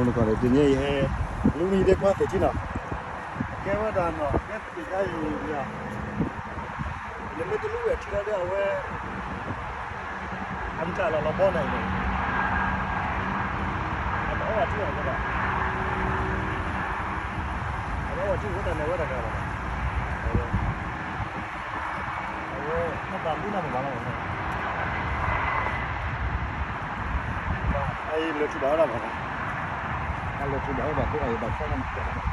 တနံၤအံၤဟဲ လူမံၤဒဲကွၢ်သ့ၣ်ထံနီၤ, ကဲဝဲဒၣ်နီၤ ကဲသ့ၣ်ဒၣ်အံၤ, နမ့ၢ်တလူဝဲထံလီၤဒီးအဝဲ အမတၤလီၤလီၤဘီန့ၣ်, အတအီၣ်ဘၣ်ထံၣ်အီၤဘၣ်, အတအီၣ်ဘၣ်ထံၣ်ဝဲတၢ်န့ၣ်ဝဲတၢ်ကရၢဘၣ်, အဝဲ အဝဲ နဘၣ်မူနဘၣ်လီၤ, အအံၤလၢထူဘၣ်ဝဲဒၣ်မး, အလၢထူဘၣ်ဝဲဒၣ် အအံၤဘၣ်ဖီၣ်နမး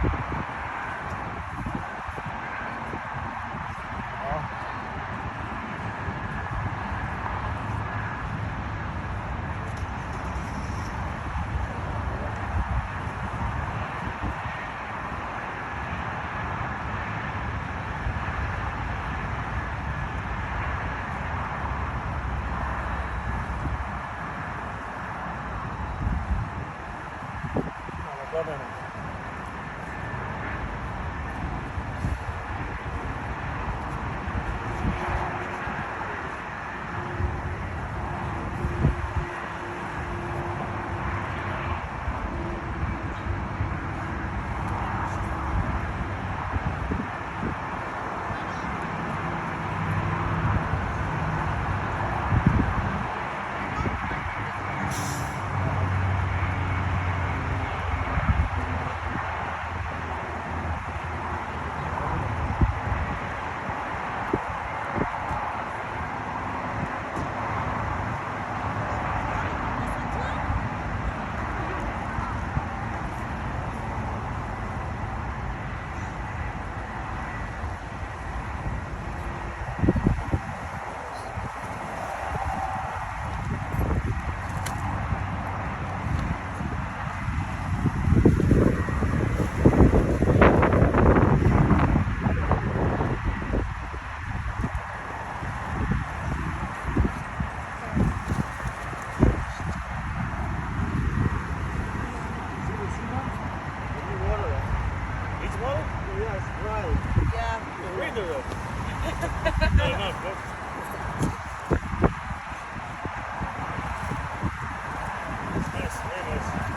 It's water? Yeah, it's dry. Yeah. It's winter though. No, no, no. It's nice, very nice.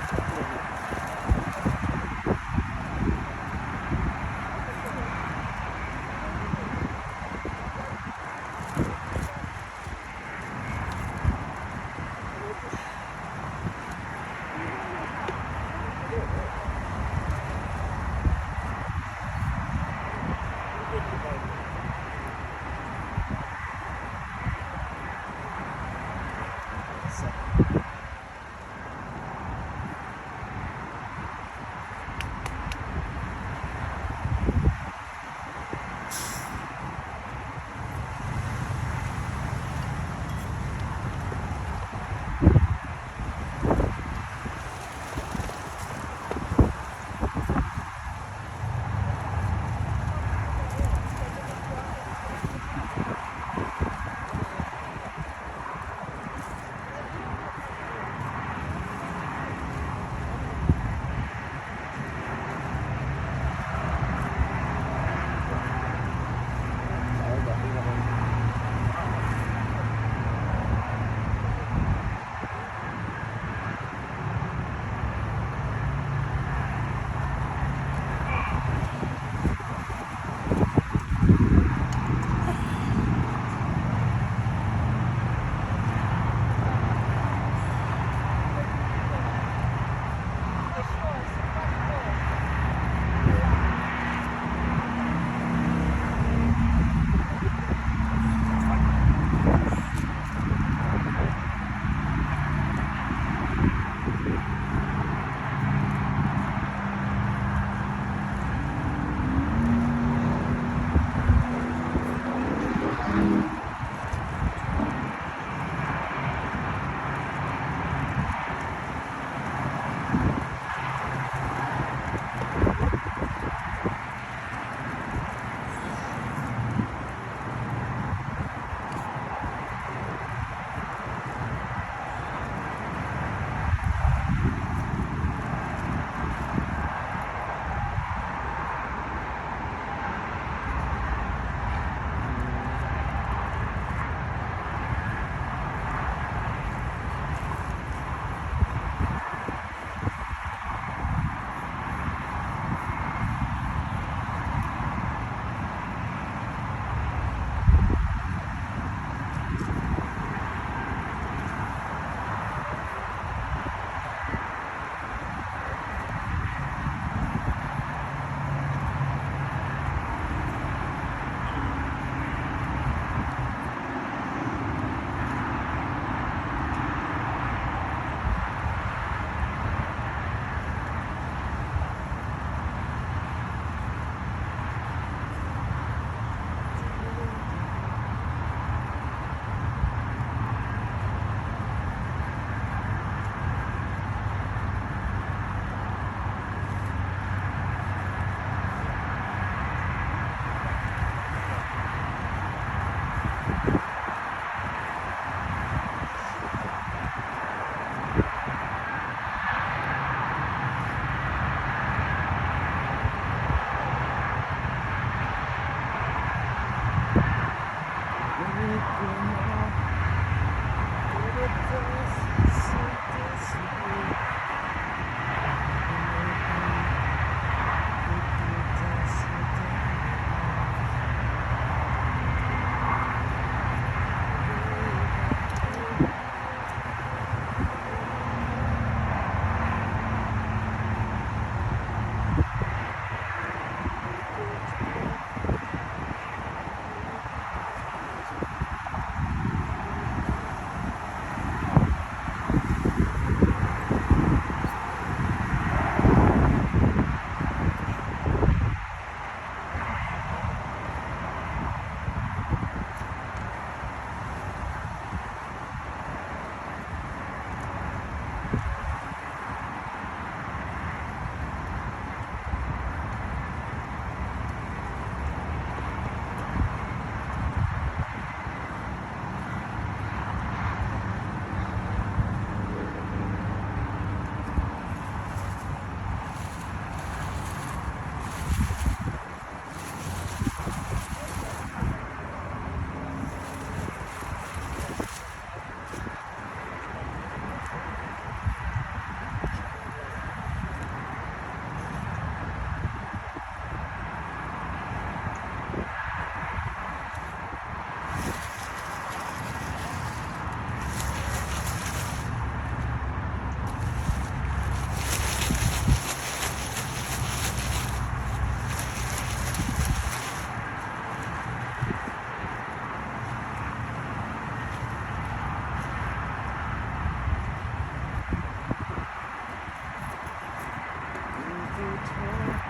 ကဲထီၣ်